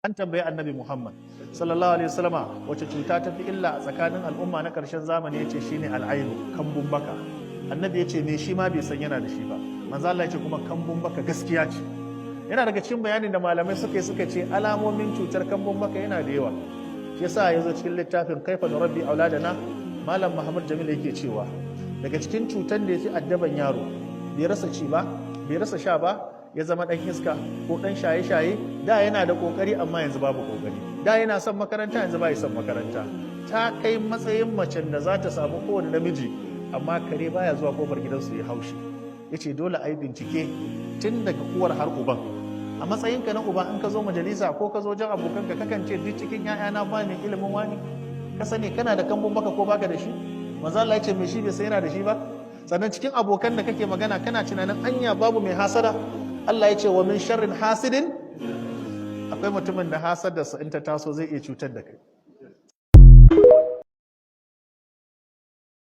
An tambayi Annabi Muhammad sallallahu alaihi wasallama wace cuta ta fi illa a tsakanin al'umma na ƙarshen zamani. Yace shine al'ainu, kambun baka. Annabi yace me shi ma bai san yana da shi ba. Manzo Allah yace kuma kambun baka gaskiya ce. Yana daga cikin bayanin da malamai suka yi, suka ce alamomin cutar kambun baka yana da yawa. Shi yasa ya zo cikin littafin Kaifa Nurabbi Auladana, Malam Muhammad Jamil yake cewa daga cikin cutar da ya fi addaban yaro, bai rasa ci ba, bai rasa sha ba, ya zama ɗan iska ko ɗan shaye-shaye. Da yana da ƙoƙari, amma yanzu babu ƙoƙari. Da yana son makaranta, yanzu bai son makaranta. Ta kai matsayin macen da za ta samu kowane namiji, amma kare baya zuwa kofar gidansu ya haushi. Ya ce dole a yi bincike tun daga uwar har uban. A matsayinka na uba, in ka zo majalisa ko ka zo jan abokanka, kakan ce duk cikin 'ya'yana ba mai ilimin wani. Ka sani kana da kambun baka ko baka da shi. Manzo Allah ya ce mai shi bai san yana da shi ba. Sannan cikin abokan da kake magana, kana tunanin anya babu mai hasada? Allah ya ce wa min sharrin hasidin. Akwai mutumin da hasadarsa in ta taso zai iya cutar da kai.